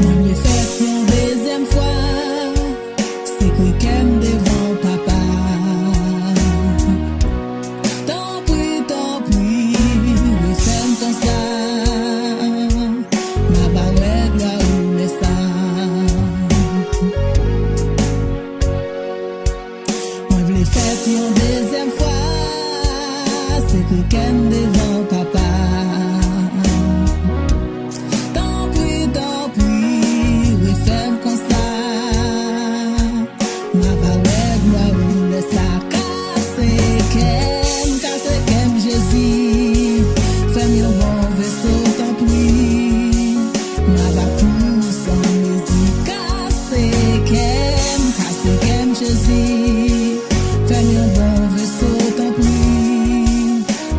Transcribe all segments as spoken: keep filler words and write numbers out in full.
Mwen vle fèt yon dezyèm fwa, sekre kè m devan Papa. Tanpri, tanpri, refè m konsa, m a ba w glwa ou lè sa. Mwen vle fèt yon dezyèm fwa, sekre kè m devan Papa. Tanpri, tanpri, refè m konsa, m a ba w glwa ou lè sa. Kase kè m, kase kè m, Jezi, fè m yon bon veso, tanpri. M a ba w pou san mezi. Kase kè m, kase kè m, Jezi, fè m yon bon veso, tanpri.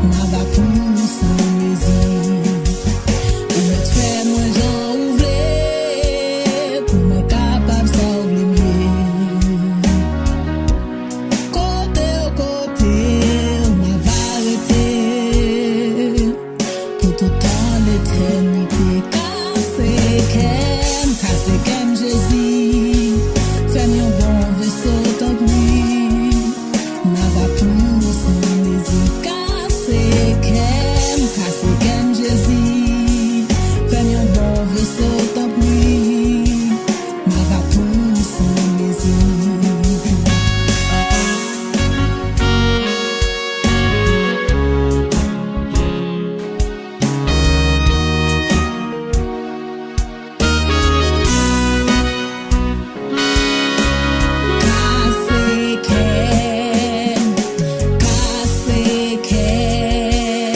M a ba w pou san mezi. Ou mèt fè mwen jan ou vle, pou mwen kapab sa w vle m ye. Kote w, kote w, m ava rete pou tout tan letènite. Kase kè m, kase kè m, Jezi, fè m yon bon veso, tanpri. M ava pou san mezi. Kase kè m, kase kè m, Jezi, fè m yon bon veso, tanpri. M ava pou san mezi. Kase kè m, kase kè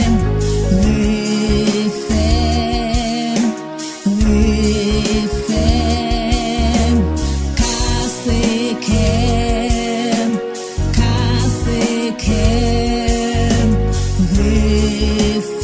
m, refè m, refè m. Kase kè m, kase kè m, refè m.